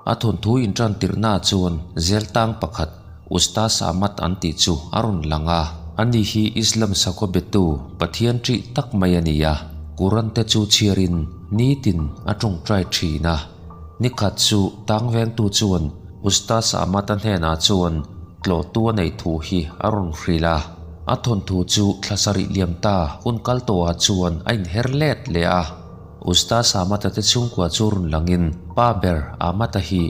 A thawnthu inṭan tirhna chuan zel tang pakhat Ustaz Ahmad an tih chu a rawn lang a. Ani hi Islam sakhaw betu Pathian ṭih tak mai a ni a, Quran te chu chhiarin nitin a ṭawngṭai ṭhin a. Nikhat chu tang vengtu chuan Ustaz Ahmad-a hnenah chuan tlawhtu a neih thu hi a rawn hrilh a. A thawnthu chu thla sarih liam ta hun kal tawhah chuan a inher let leh a. Ustaz Ahmad-a te chhungkua chu rawn langin pa ber Ahmad-a hi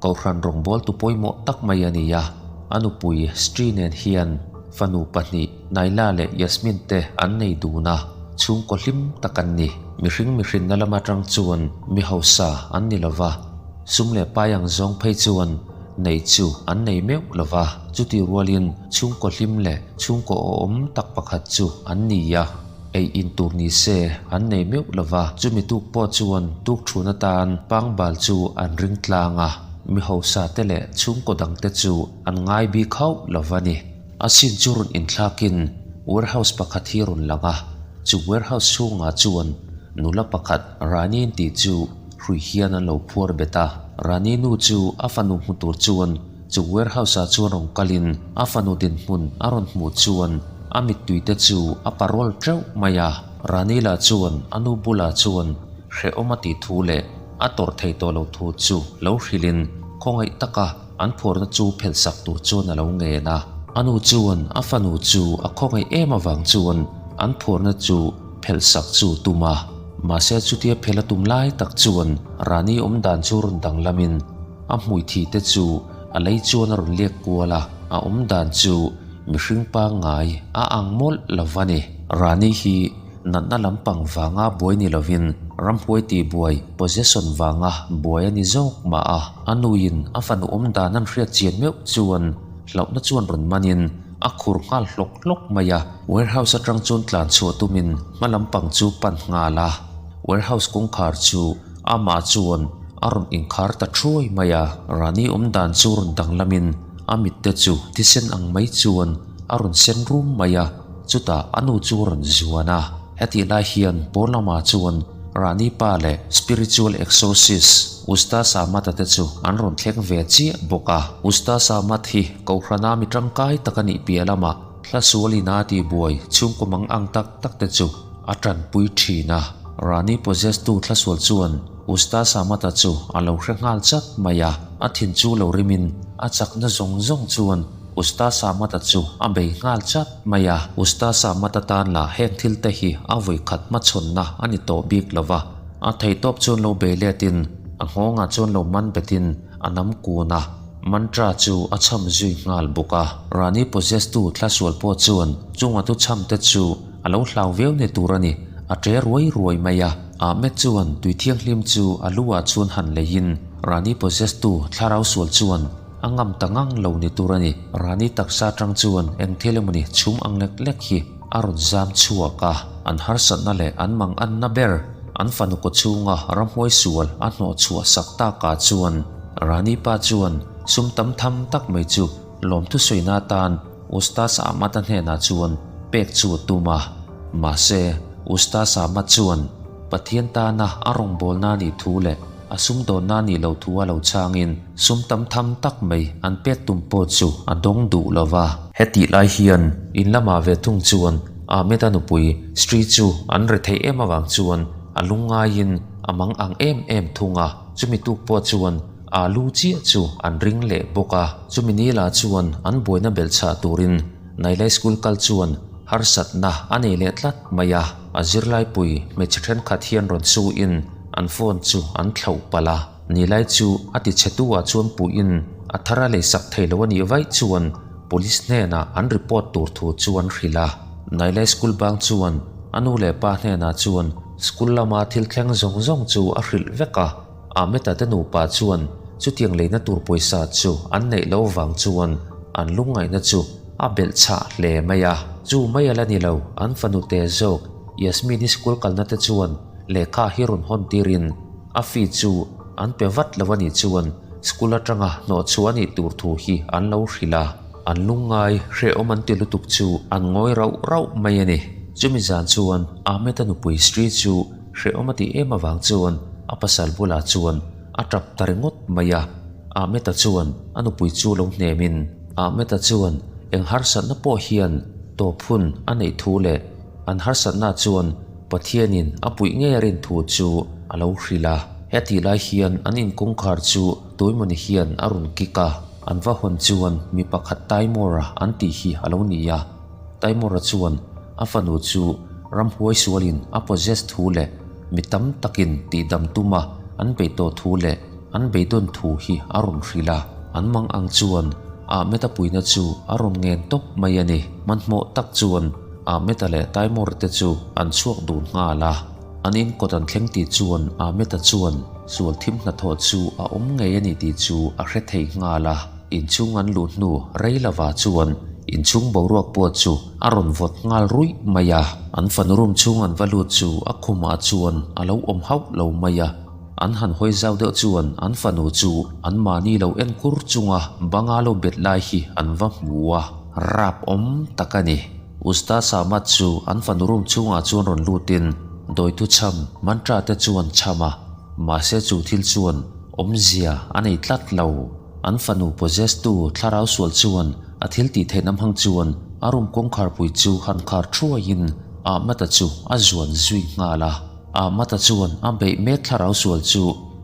Kohhran rawngbawltu pawimawh tak mai a ni a, a nupui Sri nen hian fanu pahnih Naila leh Yasmin te an nei dun a, chhungkaw hlim tak an ni. Mihring mihrinna lam atang chuan mi hausa an ni lova, sum leh pai ang zawng phei chuan nei chu an nei meuh lova, chutih rualin chhungkaw hlim leh chhungkaw awhawm tak pakhat chu an ni a. Ei in tur ni se an nei meuh lo va, chumi tuk pawh chuan tuk thun atan pangbal chu an ring tlang a, mi hausa te leh chhungkaw dang te chu an ngai bik hauh lo va ni. A sin chu rawn inthlakin warehouse pakhat hi rawn lang a, chu warehouse chhungah chuan nula pakhat Rani tih chu hrui hian an lo phuar bet a, Rani nu chu a fanu hmu tur chuan Chu warehouse ah chuan rawn kalin a fanu dinhmun a rawn hmuh chuan a mittui te chu a parol teuh mai a. Rani lah chuan a nu bulah chuan hrehawm a tih thu leh a tawrh thei tawh lo thu chu lo hrilhin khawngaih taka an phuarna chu phelh sak tur chuan a lo ngen a. A nu chuan a fanu chu a khawngaih em avang chuan an phuarna chu phelh sak chu tum a. Mahse chutia phelh a tum lai tak chuan Rani awmdan chu rawn danglamin A hmui thi te chu a lei chuan a rawn liak kual a, a awm dan chu mihring pangngai a ang mawlh lo va ni. Rani hi natna lampang vanga buai ni lovin ramhuai tih buai, possession, vanga buai a ni zawk mah a. A nuin a fanu awm dan an hriat chian meuh chuan hlauhna chuan rawn manin a khur nghal hlawk hlawk mai a. Warehouse atang chuan tlan chhuah tumin hma lampang chu pan nghal a, warehouse kawngkhar chu Amah chuan a rawn inkhar ta thuai mai a, Rani awm dan chu rawn danglamin a mitte chu thisen ang mai chuan a rawn sen rum mai a, chutah a nu chu a rawn zuan a. Hetih lai hian pawn lamah chuan Rani pa leh spiritual exorcist Ustaz Ahmad-a te chu an rawn thleng ve chiah bawk a. Ustaz Ahmad hi Kohhrana mi tangkai tak a nih piah lamah Hla sualin a tihbuai chhungkaw mang ang tak tak te chu a tanpui thin a. Rani possess-tu thla sual chuan Ustaz Ahmad-a chu a lo hre nghal chat mai a. A thin chu lo rimin a chakna zawng zawng chuan Ustaz Ahmad-a chu a bei nghal chat mai a. Ustaz Ahmad-a tan lah heng thil te hi a vawikhat hmachhawnna a ni tawh bik lo va. A theihtawp chuan lo bei letin a nghawngah chuan lo man betin a nam kun a. Mantra chu a chham zui nghal bawk a. Rani possess-tu thla sual pawh chuan chunga tu chham te chu a lo hlau viau ni tur a ni, a ṭe ruai ruai mai a. Ahmed chuan tui thianghlim chu a lu ah chuan han leiin Rani possess-tu thlarau sual chuan a ngam ta ngang lo ni tur a ni. Rani taksa aṭang chuan eng thil emawni chhum ang lek lek hi a rawn zam chhuak a. An harsatna leh an mang anna ber an fanu kawchhunga ramhuai sual a hnawh chhuah sak takah chuan Rani pa chuan sum tam tham tak mai chu lawmthu sawina atan Ustaz Ahmad-a hnenah chuan pek chu a tum a. Mahse, Ustaz Ahmad chuan Pathian tana a rawngbawlna a nih thu leh a sumdawnna a nih loh thu a lo chhangin sum tam tham tak mai an pek tum pawh chu a dawng duh lo va. Hetih lai hian in lamah ve thung chuan Ahmed-a nupui Sri chu an retheih em avang chuan a lungngaiin a mang ang em em thung a. Chumi tuk pawh chuan alu chiah chu an ring leh bawk a, chumi ni lah chuan an buaina belh chhah turin Nailai School kal chuan harsatna a nei leh tlat mai a, a zirlaipui hmeichhe thenkhat hian rawn su in an phone chu an thlauh palh a, Nilai chu a ti chhe tu ah chuan puiin a thar a leisak thei lo a nih vaih chuan Police hnenah an report tur thu chu an hrilh a, Nailai School bang chuan a nu leh pa hnenah chuan School lama thil thleng zawng zawng chu a hrilh vek a, Ahmed-a te nupa chuan chutiang leina tur pawisa chu an neih loh vang chuan an lungngaihna chu a belh chhah hle mai a. Chu mai a la ni lo, an fanu te zawk Yasmin-i school kalna te chuan lehkha hi rawn hawn tirin a fee chu an pe vat lo a nih chuan school atanga hnawhchhuah a nih tur thu hi an lo hrilh a. An lungngai hrehawm an ti lutuk chu an ngawi rauh rauh mai a ni. Chumi zan chuan Ahmed-a nupui Sri chu hrehawm a tih em avang chuan a pasal bulah chuan a tap ta ringawt mai a. Ahmed-a chuan a nupui chu lo hnemin Ahmed-a chuan eng harsatna pawh hian tawp hun a neih thu leh an harsatna chuan Pathianin a puih ngei a rin thu chu a lo hrilh a. Hetih lai hian an inkawngkhar chu Tuimawni hian a rawn kik a, an va hawn chuan mi pakhat Taimawra an tih hi a lo ni a. Taimawra chuan a fanu chu ramhuai sualin a possess thu leh mi tam takin tihdam tuma an beih tawh thu leh an beidawn thu hi a rawn hrilh a. An mang ang chuan Ahmed-a puina chu a rawn ngen tawp mai a ni. Hmanhmawh tak chuan Ahmed-a leh Taimawra te chu an chhuak dun nghal a. An in kawt an thleng tih chuan Ahmed-a chuan sual thim hnathawh chu a awm ngei a ni tih chu a hre thei nghal a. Inchhung an luh hnu rei lova chuan inchhung boruak pawh chu a rawn vawt nghal ruih mai a. An fanu room chhung an va lut chu a khumah chuan a lo awm hauh lo mai a. An han hawi zau deuh chuan an fanu chu an mahni lo en kur chunga banga lo bet lai hi an va hmu a, rap awm tak a ni. Ustad Samad chu an fanu room chhungah chuan rawn lutin dawitu chham mantra te chuan chham a, mahse chu thil chuan awmzia a nei tlat lo. An fanu possess tu thlarau sual chuan a thil tih theihna hmang chuan a room kawngkharpui chu han khar thuaiin Ahmad-a chu a zuan zui nghal a. Ahmad-a chuan a beih mek thlarau sual chu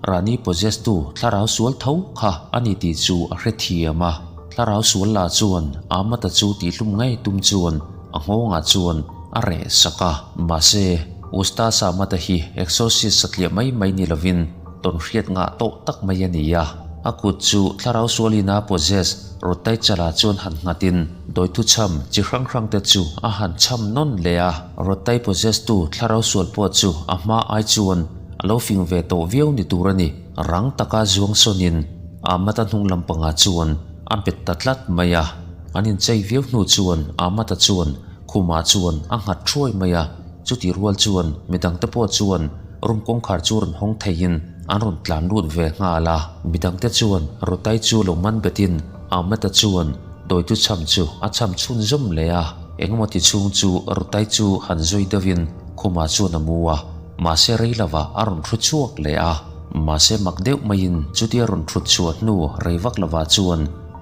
Rani possess tu thlarau sual tho kha a ni tih chu a hrethiam a. Thlarau sual lah chuan Ahmad-a chu tihhlum ngei tum chuan a nghawngah chuan a reh sak a. Mahse, Ustaz Ahmad-a hi exorcist satliah mai mai ni lovin tawnhriat ngah tawh tak mai a ni a. A kut chu thlarau sualin a possess Rottaichalah chuan han nghatin dawithu chham chi hrang hrang te chu a han chham nawn leh a. Rottai possess tu thlarau sual pawh chu a hma ai chuan a lo fing ve tawh viau ni tur a ni. Rang taka zuang sawnin Ahmad-a hnung lampangah chuan a bet ta tlat mai a. An inchei viau hnu chuan Ahmad-a chuan khumah chuan a nghat thuai mai a. Chutih rual chuan midangte pawh chuan room kawngkhar chu rawn hawng theiin an rawn tlan lut ve nghal a. Midangte chuan Rotai chu lo man betin Ahmad-a chuan dawitu chham chu a chham chhunzawm leh a. Engemaw ti chhung chu Rotai chu han zui deuhin khumah chuan a mu a. Mahse rei lovah a rawn thu chhuak leh a. Mahse mak deuh maiin chutia rawn thut chhuah hnu rei vak lovah chuan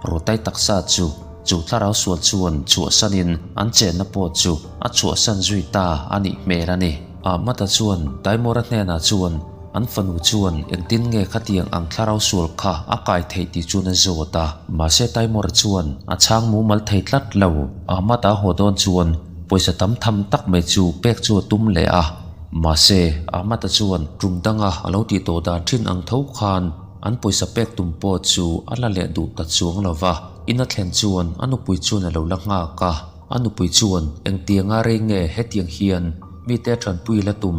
Rotai taksa chu chu thlarau sual chuan chhuahsanin an chenna pawh chu a chhuahsan zui ta a nih hmel a ni. Ahmad-a chuan Taimura hnenah chuan an fanu chuan engtin nge khatiang ang thlarau sual kha a kai theih tih chuan a zawt a. Mahse Taimura chuan a chhang mumal thei tlat lo. Ahmad-a haw dawn chuan pawisa tam tham tak mai chu pek chu a tum leh a. Mahse Ahmad-a chuan tum danga a lo tih tawh dan thin ang tho khan an pawisa pek tum pawh chu a la leh duh ta chuang lo va. In a thlen chuan a nupui chuan a lo la nghak a. A nupui chuan, Engtianga rei nge hetiang hian mite tanpui la tum?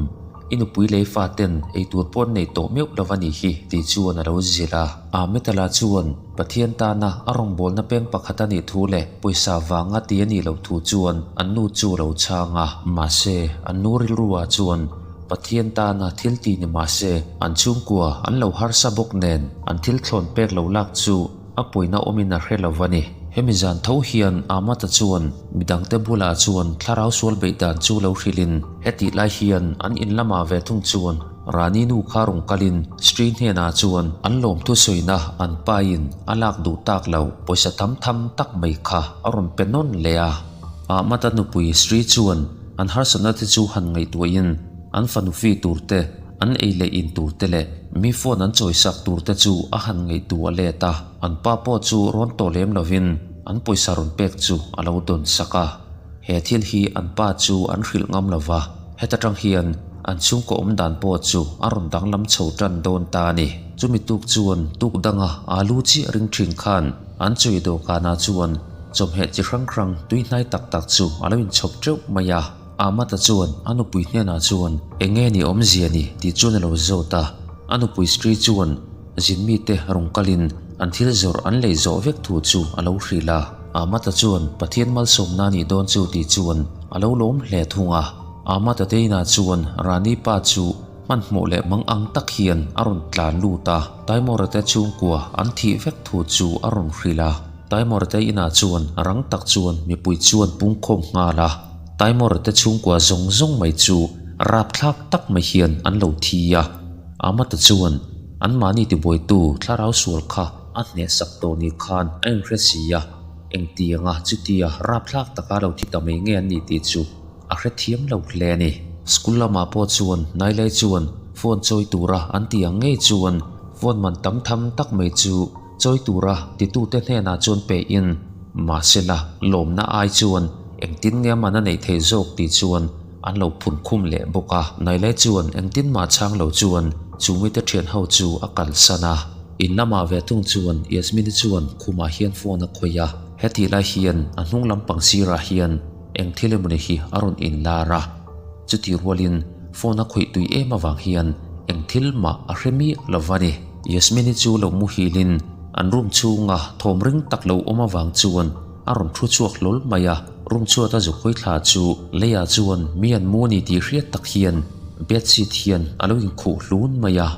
I nupui lei fa ten ei tur pawh an nei tawh meuh lo va nih hi, tih chuan a lo zilh a. Ahmed-a chuan Pathian tana a rawngbawlna peng pakhat a nih thu leh pawisa vanga ti a nih loh thu chuan an nu chu a lo chhang a. Mahse, an nu rilru-ah chuan Pathian tana thil ti ni mahse, an chhungkua an lo harsa bawk nen an thil thlawn pek lo lak chu A puina awmin a hre lo va ni. Hemi zan tho hian Ahmad-a chuan midangte bulah chuan thlarau sual beih dan chu lo hrilhin hetih lai hian an in lamah ve thung chuan Rani nu kha rawn kalin Sri hnenah chuan an lawmthu sawina an pain a lak duh tak lo pawisa tam tham tak mai kha a rawn pe nawn leh a. Ahmad-a nupui Sri chuan an harsatna te chu han ngaihtuahin an fanu fi tur te An ei leh in tur te leh mi phone an chawisak tur te chu a han ngaihtuah a let a, an pa pawh chu rawn tawh lem lovin an pawisa rawn pek chu a lo dawn sak a. He thil hi an pa chu an hrilh ngam lo va, heta tang hian an chhungkaw awm dan pawh chu a rawn danglam chho tan dawn ta a ni. Chumi tuk chuan tuk danga alu chiah ring thin khan an chawi dawhkanah chuan chawhmeh chi hrang hrang tui hnai tak tak chu a lo inchhawp teuh mai a. Ahmad-a chuan a nupui hnenah chuan eng nge ni awmzia ni tih chuan a lo zawt a. A nupui Sri chuan zin mite rawn kalin an thil zawrh an lei zawh vek thu chu a lo hrilh a. Ahmad-a chuan Pathian malsawmna a nih dawn chu tih chuan a lo lawm hle thung a. Ahmad-a te inah chuan Rani pa chu hmanhmawh leh mang ang tak hian a rawn tlan lut a. Taimawra te chhungkua an thih vek thu chu a rawn hrilh a. Taimawra te inah chuan rang tak chuan mipui chuan pungkhawm nghal a. Taimawr te chhungkua zawng zawng mai chu rapthlak tak mai hian an lo thi a. Amata chuan. Anmahni tibuaitu thlarau sual kha a hnehsak tawh ni khan a inhre si a, engtianga chutia rapthlak taka lo thi ta mai nge an nih tih chu a hrethiam lo hle a ni. School lamah pawh chuan Nailai chuan phone chawi tura an tih ang ngei chuan phone man tam tham tak mai chu chawi tura titute hnenah chuan pehin mahsela lawmna ai chuan engtin nge man a neih theih zawk tih chuan an lo phun khum leh bawk a. Nailai chuan engtin mah chhang lo chuan chu mite thian ho chu a kalsan a. In lamah ve thung chuan Yasmini chuan khumah hian phone a khawih a. Hetih lai hian a hnung lampang sirah hian Eng thil emawni hi a rawn inlar a, chutih rualin phone a khawih tui em avang hian eng thil mah a hre miah lo va ni. Yasmini chu lo muhilin an room chhunga thawm ring tak lo awm avang chuan a rawn thu chhuak hlawl mai a, room chhuata zuk hawi thla chu leiah chuan mi an mu a ni tih hriat tak hian bedsheet hian a lo inkhuh hlun mai a,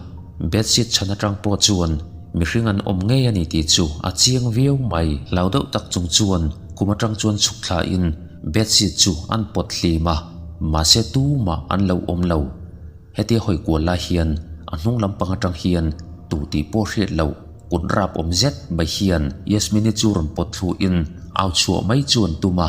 bedsheet chhan atang pawh chuan mihring an awm ngei a ni tih chu a chiang viau mai. Hlau deuh tak chung chuan Kum atang chuan chhuk thlain bedsheet chu an pawt hlim a, mahse tumah an lo awm lo. Hetia hawi kual lai hian a hnung lampang atang hian tu tih pawh hriat loh kut rap awm zet mai hian Yasmini chu rawn pawt thluin au chhuah mai chu an tum a,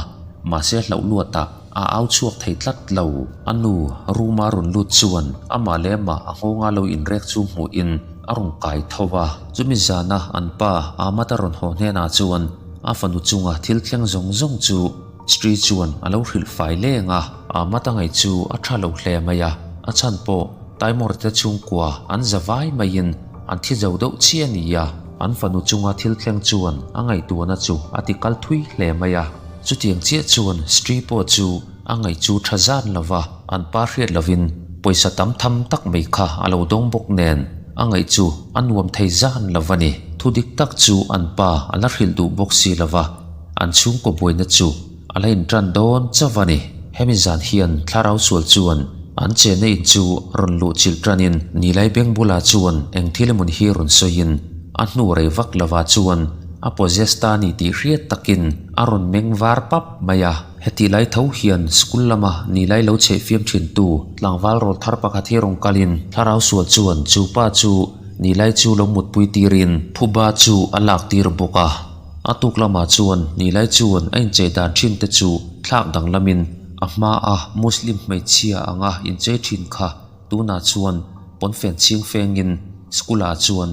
mahse hlauh luatah a au chhuak thei tlat lo. A nu room-a rawn lut chuan amah leh amah a nghawnga lo inrek chu hmuhin a rawn kai tho a. Chumi zana an pa Ahmad-a rawn haw hnenah chuan A fanu chunga thil thleng zawng zawng chu Sri chuan a lo hrilh fai leng a, Ahmad a ngaih chu a tha lo hle mai a, a chhan pawh Taimawr te chhungkua an za vai maiin an thi zo deuh chiah a ni a. An fanu chunga thil thleng chuan a ngaihtuahna chu a ti kal thui hle mai a, chutiang chiah chuan Sri pawh chu a ngaih chu tha zan lo va, an pa hriat lovin pawisa tam tham tak mai kha a lo dawng bawk nen a ngaih chu a nuam thei zan lo va ni. Thu dik tak chu an pa a la hrilh duh bawk si lo va, an chhungkaw buaina chu a la intan dawn chauh a ni. Hemi zan hian thlarau sual chuan an chenna in chu rawn luh chilh tanin Nilai beng bulah chuan eng thil emawn hi rawn sawiin a hnu rei vak lovah chuan a possess ta ni tih hriat takin a rawn meng var pap mai a. Hetih lai tho hian school lama nilai lo chheih fiam thintu tlangval rawl thar pakhat hi rawn kalin thlarau sual chuan chu pa chu nilai chu lo mutpui tirin phuba chu a lak tir bawk a. A tuk lamah chuan nilai chuan a inchei dan thin te chu thlak danglamin a hmaa Muslim hmeichhia anga inchei thin kha Tunah chuan pawnfen chhing fengin school ah chuan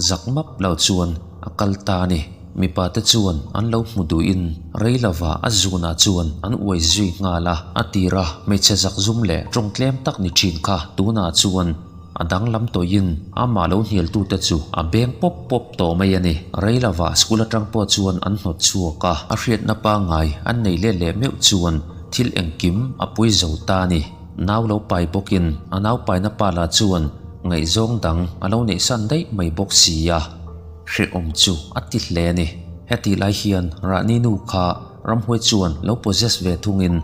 zak map lo chuan a kal ta a ni. Mipa te chuan an lo hmu duhin rei lova a zunah chuan an uai zui nghal a. A tira hmeichhe zak zum leh tawng tlem tak ni thin kha tunah chuan a danglam tawhin amah lo hnialtute chu a beng pawp pawp tawh mai a ni. Rei lova school atang pawh chuan an hnawt chhuak a, a hriatna pangngai an nei let leh meuh chuan thil engkim a pui zo ta a ni. Nau lo pai bawkin a nau paina pa lah chuan ngaihzawng dang a lo neihsan daih mai bawk si a, hrehawm chu a ti hle a ni. Hetih lai hian Rahni nu kha ramhuai chuan lo possess ve thungin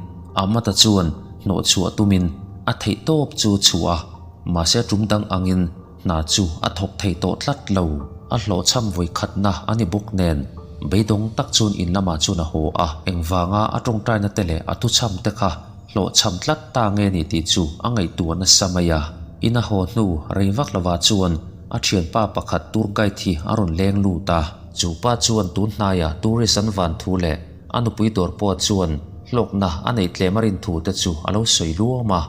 Ahmad-a chuan hnawhchhuah tumin a theih tawp chu chhuah a, mahse tum dang angin Hna chu a thawk thei tawh tlat lo. A hlawhchham vawi khatna a ni bawk nen, beidawng tak chuan in lamah chuan a haw a. Engvanga a tawngtaina te leh a thuchham te kha hlawhchham tlat ta nge ni tih chu a ngaihtuah nasa mai a. In a haw hnu rei vak lovah chuan a thianpa pakhat tour guide hi a rawn leng lut a. Chu pa chuan tun hnaiah tourist an van thu leh a nupui dawr pawh chuan hlawkna a neih tlem a rin thu te chu a lo sawi luam a.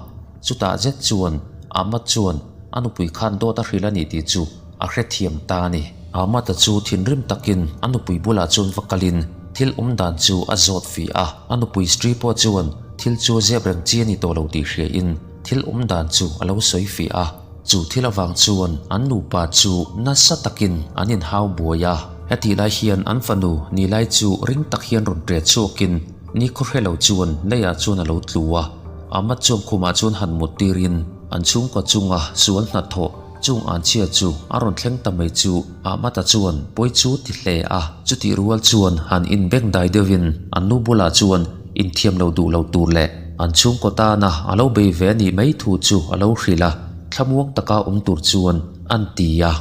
Chutah zet chuan Ahmad chuan a nupui khan dawt a hrilh a ni tih chu a hrethiam ta a ni. Ahmad-a chu thinrim takin a nupui bulah chuan va kalin thil awm dan chu a zawt fih a. A nupui Sri pawh chuan thil chu zep reng chi a ni tawh lo tih hriain thil awm dan chu a lo sawi fih a. Chu thil avang chuan an nupa chu nasa takin an inhau buai a. Hetih lai hian an fanu Nilai chu ring tak hian rawn ṭe chhuakin nikhaw hre lo chuan leiah chuan a lo tlu a. Ahmad chuan khumah chuan han mut tirin an chhungkaw chunga sual hnathawh chung an chhia chu a rawn thleng ta mai chu Ahmad-a chuan pawi chu ti hle a. Chutih rual chuan han inbeng dai deuhin an nu bulah chuan inthiam lo duh lo tur leh an chhungkaw tana a lo bei ve a nih mai thu chu a lo hrilh a, thlamuang taka awm tur chuan an ti a.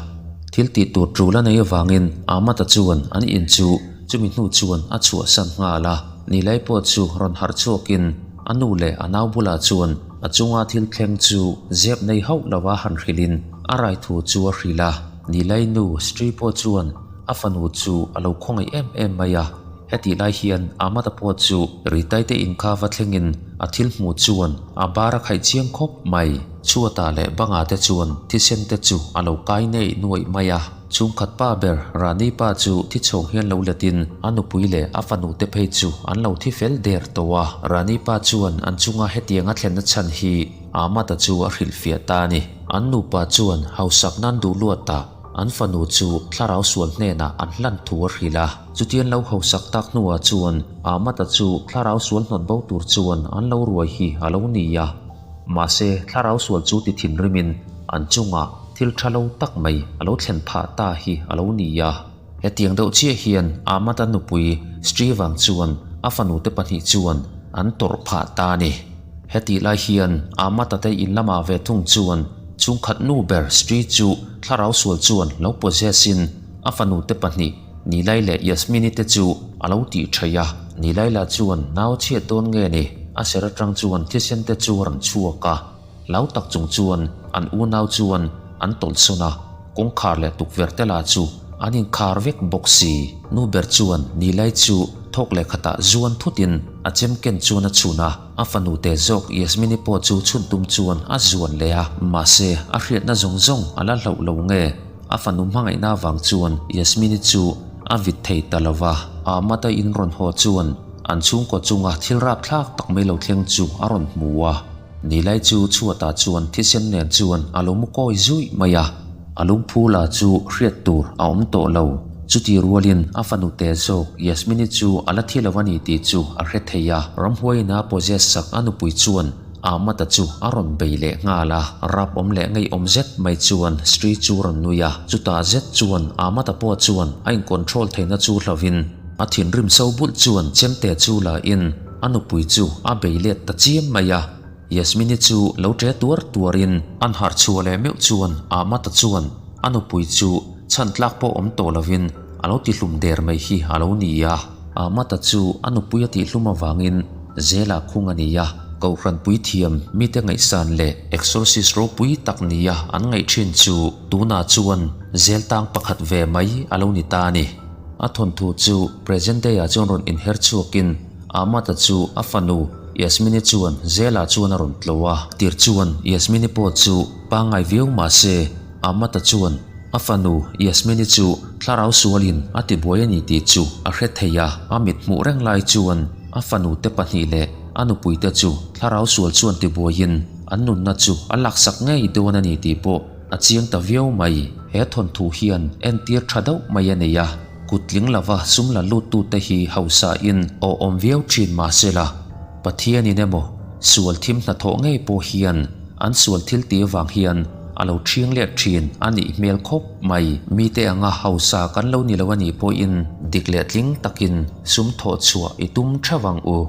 Thil tih tur tul a nei avangin Ahmad-a chuan an in chu chumi hnu chuan a chhuahsan nghal a. Nilai pawh chu rawn harh chhuakin A nu leh a nau bulah chuan a chunga thil thleng chu zep nei hauh lova han hrilhin a rai thu chu a hrilh a. Nilai nu Sri pawh chuan a fanu chu a lo khawngaih em em mai a. Hetih lai hian Ahmad-a pawh chu Ritai te inkha va thlengin a thil hmuh chuan a bar a khaih chiang khawp mai. Chhuatah leh bangah te chuan thisen te chu a lo kai neih nuaih mai a. Chhungkhat pa ber Rani pa chu thi chhawng hian lo letin a nupui leh a fanu te phei chu an lo thi fel der tawh a. Rani pa chuan an chunga hetiang a thlenna chhan hi Ahmad-a chu a hrilhfiah ta a ni. An nupa chuan hausak nan duh luatah an fanu chu thlarau sual hnenah an hlan thu a hrilh a. Chutian lo hausak tak hnuah chuan Ahmad-a chu thlarau sual hnawt bo tur chuan an lo ruai hi a lo ni a. Mahse, thlarau sual chu ti thinrimin an chungah thil tha lo tak mai a lo thlen phah ta hi a lo ni a. Hetiang deuh chiah hian Ahmad-a nupui Sri vang chuan a fanute pahnih chuan an tawrh phah ta a ni. Hetih lai hian Ahmad-a te in lamah ve thung chuan chhungkhat nu ber Sri chu thlarau sual chuan lo possess-in a fanute pahnih Nilai leh Yasmini te chu a lo tih theih a. Nilai lah chuan nau chhiat dawn nge ni? A ser atang chuan thisen te chu a rawn chhuak a. Hlau tak chung chuan an unau chuan an tawlhsawn a, kawngkhar leh tukverh te lah chu an inkhar vek bawk si. Nu ber chuan Nilai chu thawk leh khatah zuan thutin a chem ken chuan a chhun a, a fanu te zawk Yasmini pawh chu chhun tum chuan a zuan leh a, mahse a hriatna zawng zawng a la hlauh lo nge a fanu hmangaihna avang chuan Yasmini chu a vit thei ta lo va. Ahmad-a in rawn haw chuan an chhungkaw chunga thil rapthlak tak mai lo thleng chu a rawn hmu a. Nilai chu chhuatah chuan thisen nen chuan a lo mu kawi zuih mai a, a lungphu la chu hriat tur a awm tawh lo. Chuti rualin a fanu te zawk Yasmini chu a la thi lo a ni tih chu a hre thei a, ramhuaiin a possess sak a nupui chuan Ahmad-a chu a rawn bei leh nghal a, rap awm leh ngeiawm zet mai chuan Sri chu rawn nui a, chutah zet chuan Ahmad-a pawh chuan a in control theihna chu hlovin a thinrim so bulh chuan chemte chu la in A nupui chu a bei let ta chiam mai a, Yasmini chu lo ṭe tuar tuarin an harh chhuah leh meuh chuan Ahmad-a chuan a nupui chu chhan tlak pawh awm tawh lovin a lo tihlum der mai hi a lo ni a. Ahmad-a chu a nupui a tihlum avangin Zela khung a ni a, Kohhran puithiam mite ngaihsan leh exorcist ropui tak nia an ngaih ṭhin chu tunah chuan zel tang pakhat ve mai a lo ni ta a ni. A thawnthu chu present day ah chuan rawn inher chhuakin Ahmad-a chu a fanu Yasmini chuan Zela chuan a rawn tlo a. Tir chuan Yasmini pawh chu pangngai viau mah se Ahmad-a chuan a fanu Yasmini chu thlarau sualin a tibuai a ni tih chu a hre thei a. A mit hmuh reng lai chuan a fanu te pahnih leh a nupui te chu thlarau sual chuan tibuaiin an nunna chu a laksak ngei dawn a ni tih pawh A chiang ta viau mai. He thawnthu hian entir tha deuh mai a nei a, kut tling lova sum la luttute hi hausa in aw awm viau thin mahsela, Pathianin emaw sual thim hnathawh ngei pawh hian an sual thil tih avang hian a lo thiang let thin a nih hmel khawp mai. Mite anga hausa kan lo ni lo a nih pawhin dik leh tling takin sum thawh chhuah i tum theuh ang u.